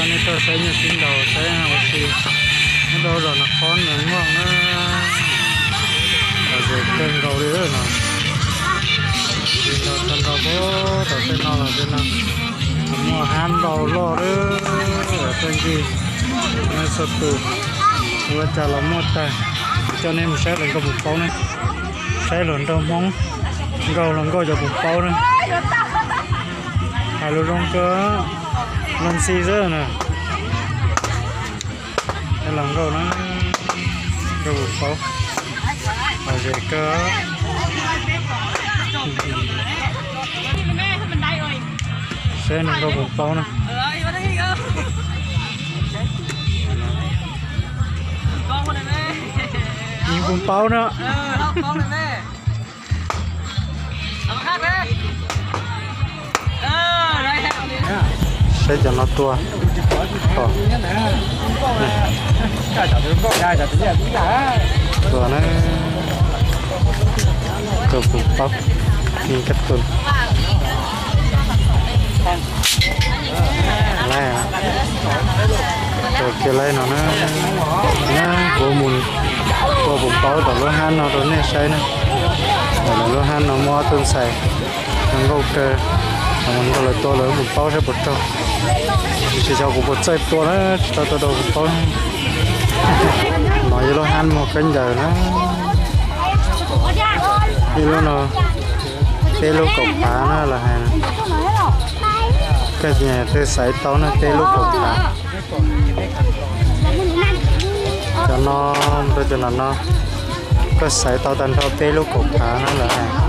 Nej tuaj saib nyuj sib nraus saib ua si, nyob rau zos Naj Qhob Naj Muaj na, lom zem kawg nkaus li no. Sib nraus tag nrho puag tom tej no los tej no, muaj hab npau loj lawm, tag kis nej txhua tus ua cas los muaj tag. Coj nej mus saib hluas nkauj puv paub na, saib hluas nraug Hmoob nkaug hluas nkauj cov puv paub na. Hais lus zoo kawg, luag ntxhi xwb na. Hluas nkauj na, nkauj puv paub, lom zem kawg. Saib hluas nkauj puv paub na. Puv paub na. Saib cov no tua. Tua na, tua puv paub, kab tus. Tua kiag laij no na, na kuv mus tua puv paub tom lub hab no rau nej saib na. Lub hab no muaj ob tug ntxhais zoo nkauj kawg, mus nrog lawv tua lawv puv paub saib puas raug. Tiam sis xyov kuv puas txawj tua na, tsis tau tua rau puv paub. No yog lub hab muag khaub ncaws na. Ib lub no peb lub kaum phav na lawv hais. Koj twb xaiv tau na peb lub kaum phav. Cov no, rau cov no no, koj xaiv tau tag nrho peb lub kaum phav na lawv hais.